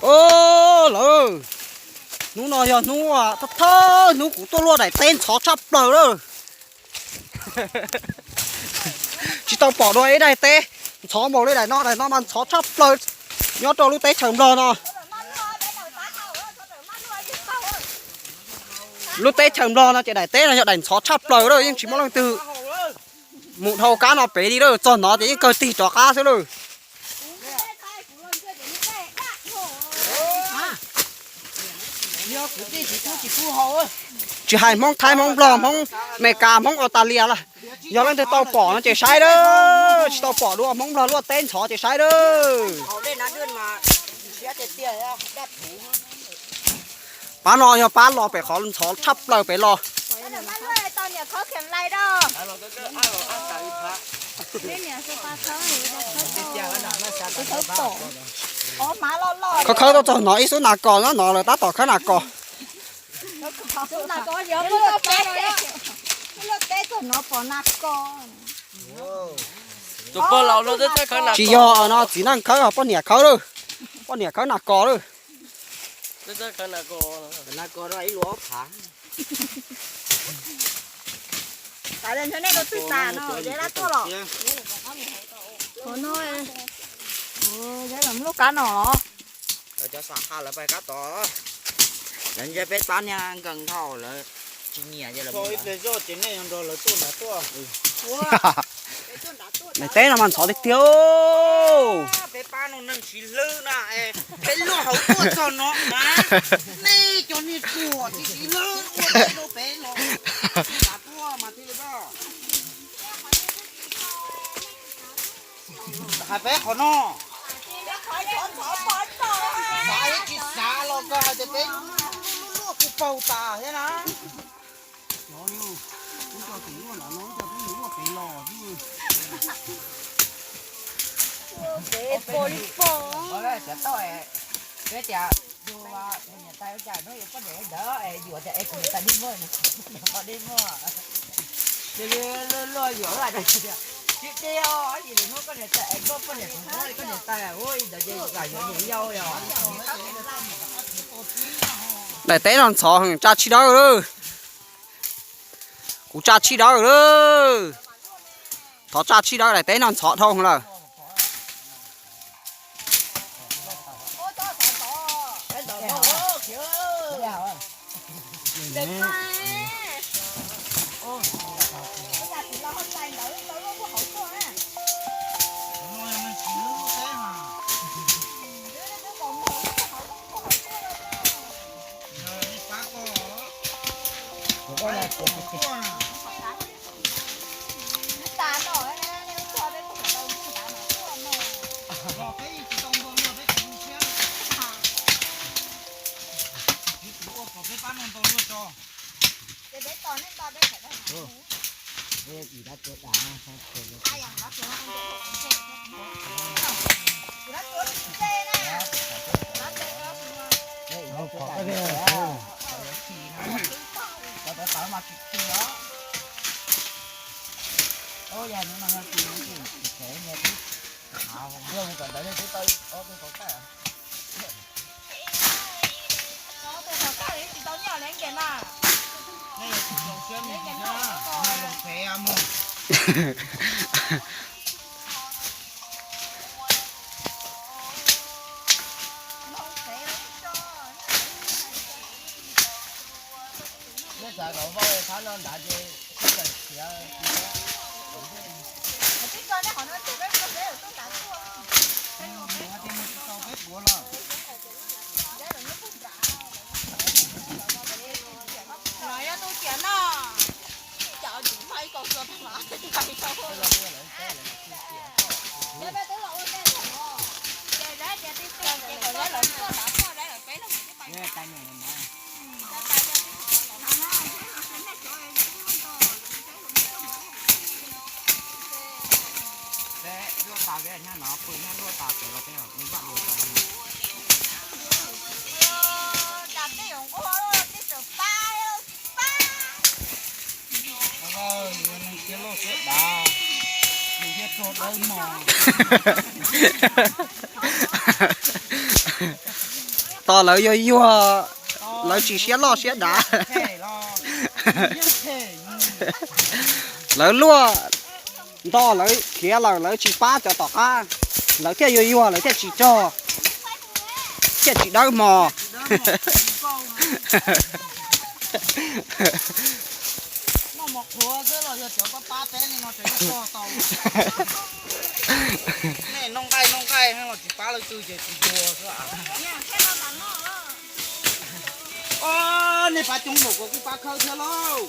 Os lawm, hnub no yog hnub thawj thawj hnub kuv tuaj luaj daim teb ntxhov tshaj plaws lawm. Tsis tau pom dua ib daim teb ntxhov npaum li daim no, daim no mas ntxhov tshaj plaws nyob rau lub teb chaws Nplog no. Lub teb chaws Nplog no ces daim teb no yog daim ntxhov tshaj plaws lawm, yeej tsis muaj leej twg mus dhau kab no pem li lawm, txog no ces yeej kawg tig rov qab xwb lawm. Tsis hais Hmoob Thaib, Hmoob Nplog, Hmoob Amelikas, Hmoob Australia lawm, yog leej twg tau pom no ces saib lawm, tsis tau pom dua Hmoob Nplog luaj teb ntxhov ces saib lawm. Pab no yog pab los pem qhov ntxhov tshaj plaws pem los. Khawb khawb tuaj txog no ib xub nas kos nyob no lawm, tab tom khawb nas kos. Tsis yog no txiv neej khawb, poj niam khawb lawm, poj niam khawb nas kos lawm. Lub kab no los? Cov xam qha lawv pais kab tod, lawv ntsib peb pab niag nkees dhau lawv tsis nyiam ces lawv ib pliag zoj ces nej yuav nrog lawv tuaj nrad tuaj. Daim teb no mas ntxhov tiag tiag. Peb pab no neeg siv hlwb na, peb luaj hauv tuaj txog no na, nej cov niag ruam tsis siv hlwb ua teb rau peb los. Hais peb qhov no, xav tsis xav los kawg hais tias peb luaj kuj paug tas thiab na. Peb tias, niam tais ua cas hnub yuav poj niam ntawd es yuav tias es kuv niam tais dig muag, dig muag. Luag yuav tias tsis dig os, ib hnub koj niam tais es koj poj niam kuv muab koj niam tais ua ntawd ces lam yuav niam yau os. Daim teb no ntxhov heev, tsa tshij dawb lawm. Kuv tsa tshij dawb lawm. Thov tsa tshij dawb, daim teb no ntxhov dhau lawm. Los yog tus tiam no, cov yus hmai kaus tsuas tag los, yog peb twb los ua ntej thaum no, ces zab tias tij tij ces kom zab lawv tuaj nrad tuaj, zab lawv peb leeg mus twb pais nrad. Peb luaj tas peb nyob no, pw nyob luaj tas peb los peb vaj lus tas. Cas peb yuav nquag, peb tseem pab, tsis pab. Nws thiaj loj thiab dav, nws thiaj tso dawb mos. Tos lawv yuag yuag, lawv tsis siab loj siab dav. Lawv luaj nto lawv khiav lawm, lawv tsis pab cov tom qab, lawv thiaj yuag yuag, lawv thiaj tsis rog, thiaj tsis dawb mos. Nej noj nqaij noj nqaij los tsis pab leej twg ces tsis yuag xwb. Nej pab coob npaum ko kuj pab khawb thiab lauj.